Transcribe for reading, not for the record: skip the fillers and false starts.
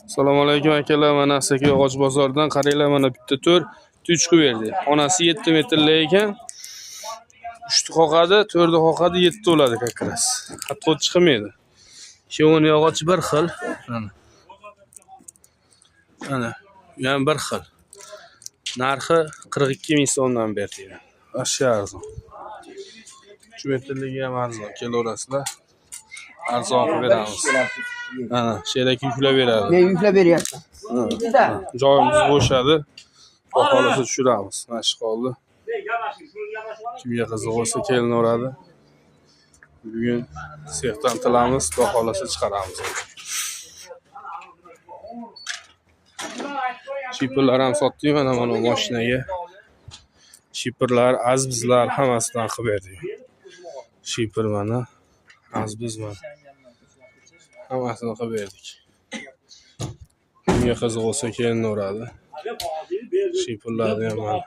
Assalomu alaykum akalar, mana Asaka yog'och bozoridan qaranglar, mana bitta to'r 3 qilib berdi. Onasi 7 metrli ekan. 3 ta qoqadi, 4 ta qoqadi, 7 ta bo'ladi как раз. Hatto chiqmaydi. Ikkovini yog'ochi bir xil. Mana. Mana, bu ham bir xil. Narxi 42 ming so'mdan berdi. Вообще arzon. 3 metrligi ham arzon, kelaverasizlar. Arzon qilib beramiz. Mana, sheraki yuklab beradi. Men yuklab beryapman. Joyimiz bo'shadi. Xudo xohlasa tushiramiz. Mana shu qoldi. Kimga qiziq bo'lsa kelaveradi. Bugun sexdan tilamiz, xudo xohlasa chiqaramiz. Shipperlar ham sotdik mana mana mashinaga. Shipperlar, azbizlar hammasidan qilib berdik. Shipper mana, azbiz mana. Hammasini qilib berdik. Kimga qiziq bo'lsa kelaveradi. Shipperlarni ham mana.